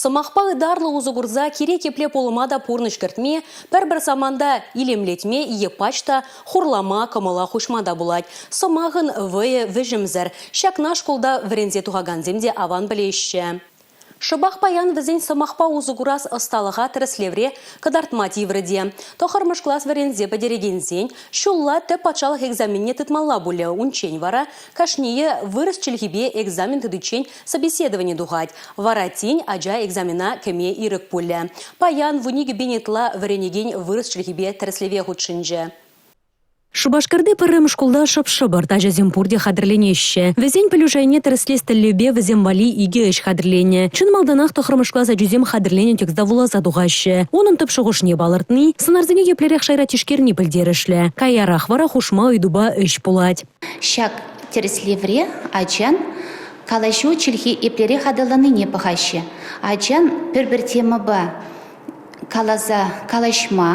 Сӑмахпа ытарлӑ усӑ курса кирек епле пулӑма та пурнӑҫ кӗртме, пӗр-пӗр саманта илемлетме е пач та хурлама, кӑмӑла хуҫма та пулать. Сӑмахӑн вӑйӗ вӗҫӗмсӗр. Ҫакна шкулта вӗренсе тухакансем те аван пӗлеҫҫӗ. Шӑпах паян вӗсен сӑмахпа усӑ курас ӑсталӑха тӗрӗслевре кӑтартма тиврӗ те. Тӑххӑрмӗш класс вӗренсе пӗтерекенсен ҫулла тӗп патшалӑх экзаменне тытмалла пулӗ. Унччен вара кашнийӗ вырӑс чӗлхипе экзамен тытиччен собеседовани тухать. Вара тин ача экзамена кӗме ирӗк пулӗ. Паян 12 000 ытла вӗренекен вырӑс чӗлхипе тӗрӗслеве хутшӑнчӗ. Шупашкарти пӗрремӗш шкулта шӑп-шӑпӑрт ачасем пурте хатӗрленеҫҫӗ. Вӗсен пӗлӳ шайне тӗрӗслес тӗллевпе вӗсем валли икӗ ӗҫ хатӗрленӗ. Чӑн малтанах тӑххӑрмӗш класс ачисем хатӗрленӗ текста вуласа тухаҫҫӗ. Унӑн тӗп шухӑшне палӑртни, сӑнарсене еплерех шайра тишкерни пӗлтерӗшлӗ. Каярах вара хушма ыйтупа ӗҫ пулать. Ҫак тӗрӗслевре ачан калаҫу чӗлхи еплерех аталаннине пӑхаҫҫӗ. Ачан пӗр-пӗр темӑпа каласа калаҫма,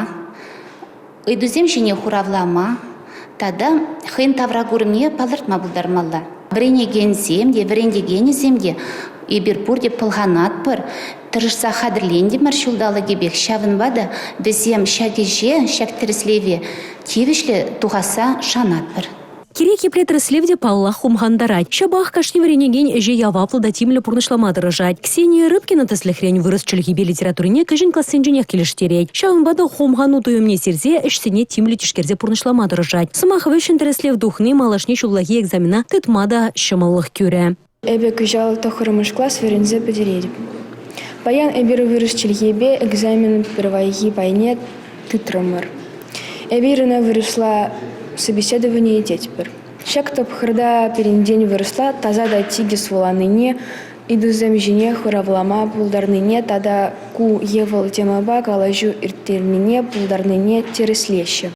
Ыйтусем ҫине хуравлама тата хӑйӗн тавракурӑмне палӑртма пултармалла. Вӗренекенсем те, вӗрентекенӗсем те эпир пурте пӑлханатпӑр, тӑрӑшса хатӗрлентӗмӗр ҫулталӑкӗпех. Ҫавӑнпа та вӗсем ҫак ӗҫе, ҫак тӗрӗслеве тивӗҫлӗ тухасса шанатпӑр. Кирек епле тӗрӗслев те, паллах, хумхантарать. Ҫапах кашни вӗренекен ӗҫе яваплӑ та тимлӗ пурнӑҫлама тӑрӑшать. Ксения Рыбкина, тӗслӗхрен, вырӑс чӗлхипе литературине кӗҫӗн классенченех килӗштерет. Ҫавӑнпа та хумхану туйӑмне сирсе ӗҫсене тимлӗ тишкерсе пурнӑҫлама тӑрӑшать. Сӑмах вӗҫҫӗн тӗрӗслев тухни малашне ҫуллахи экзамена тытма та ҫӑмӑллӑх кӳрӗ. Эпӗ кӑҫал тӑххӑрмӗш класс вӗренсе пӗтеретӗп. Паян эпир вырӑс чӗлхипе экзамен пирвайхи пайне тытрӑмӑр. Эпир ӑна вырӑсла собеседование тетпӗр. Ҫак тапхӑрта пирӗнтен вырӑсла таса та тикӗс вуланине, ыйтусем ҫине хуравлама пултарнине тата ку е вӑл темӑпа калаҫу ирттернине пултарнине тӗрӗслеҫҫӗ.